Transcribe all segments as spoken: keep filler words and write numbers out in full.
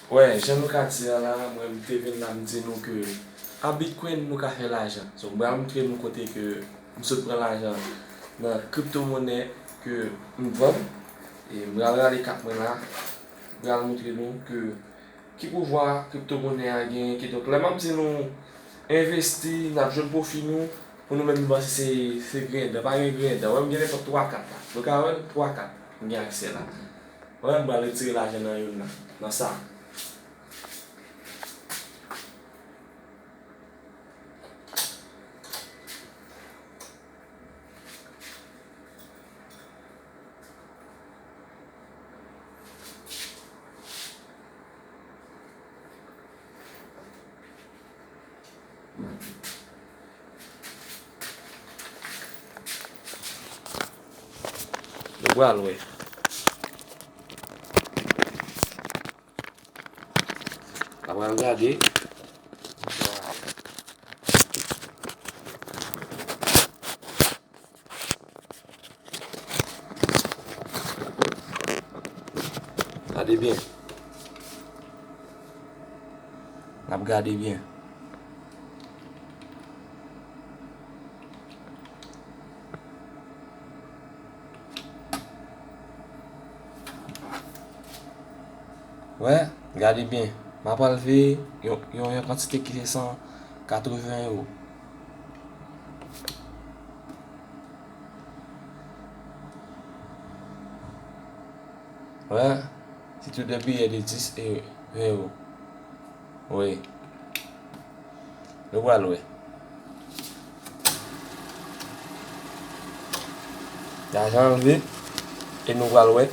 Wè, jan nou ka di a la, mwen m te vin la m di nou ke a Bitcoin nou ka fè lajan. So, m pral montre nou kote ke m sot pran lajan nan kriptomonè ke m vann. E m pral rale kat mwen la, m pral montre nou ke ki pouvwa kriptomonè a genyen. Kidonk, lè m ap di nou envesti, n ap jwenn pwofi nou, pou nou menm nou panse se, se grenn dan, pa gen grenn dan. Wè, m gen nenpòt twa kat la. Nou ka wè l, twa kat m gen aksè la. Wè, m pral retire lajan nan youn nan, nan sa. Nou pral wè. N ap pral gade. Gade byen. N ap gade byen. Wè, gade byen. M ap pral veye yon, yon, yon kantite ki se san katreven ewo. Wè, se tout de biyè de dis e ven ewo. Wi. Nou pral wè. Lajan anlve. E nou pral wè.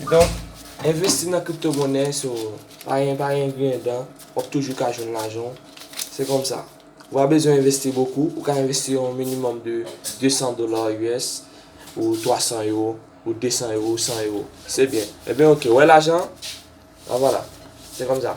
Kidonk, envesti nan kriptomonè, so, pa gen, pa gen griyen dan, w ap toujou ka jwenn lajan w. Se kòmsa. Ou pa bezwen envesti bokou, ou ka envesti yon minimòm de de san dola U S, ou twa san ewo, ou de san ewo, ou san ewo. Se byen. Ebyen, oke, wè lajan, an vwala. Se kòmsa.